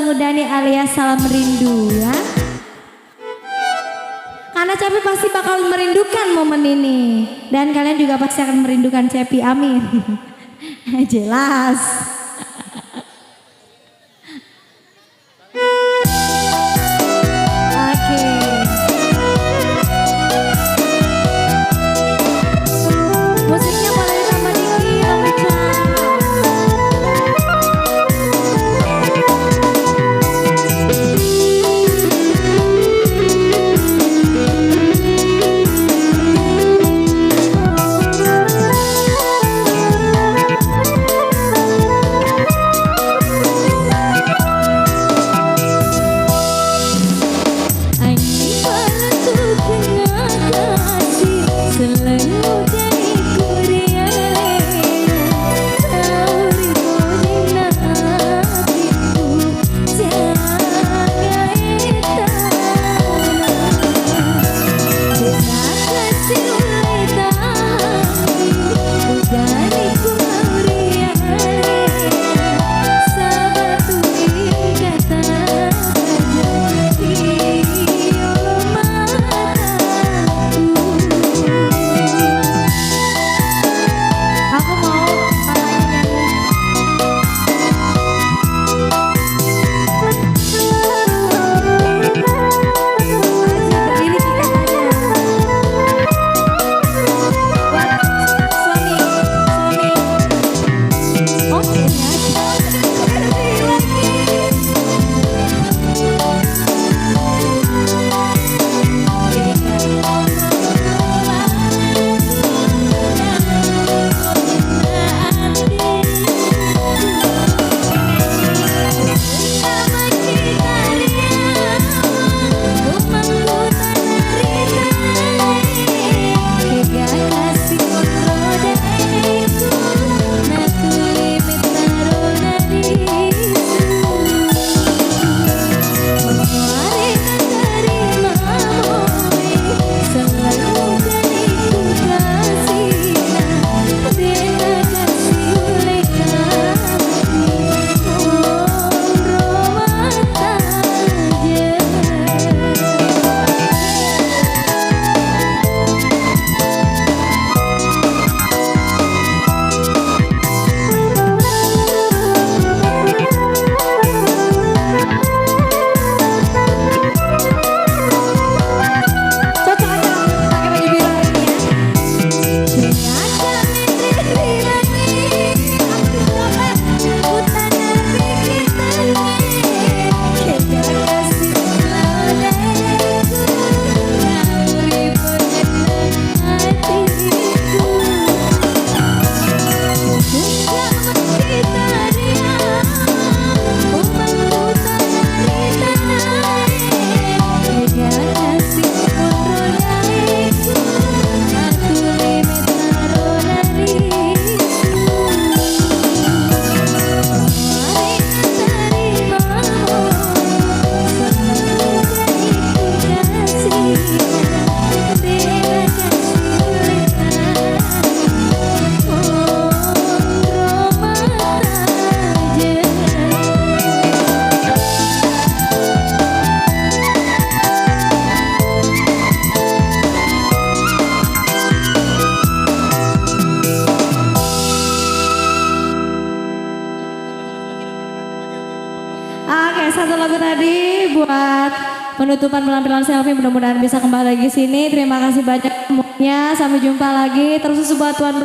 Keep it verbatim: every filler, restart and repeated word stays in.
Dani alias Salam Rindu ya. Karena Cepi pasti bakal merindukan momen ini dan kalian juga pasti akan merindukan Cepi. Amin. Jelas. Oke. Musiknya boleh ditambah dikit, Om Ican. Aku mau katanya nyanyi. Aji, berdiri kita tanya. Buat suami, suami. Oke, ya. Berdiri lagi. Oke, satu lagu tadi buat penutupan penampilan selfie. Mudah-mudahan bisa kembali lagi sini. Terima kasih banyak semuanya. Sampai jumpa lagi. Terus buat tuan rumah.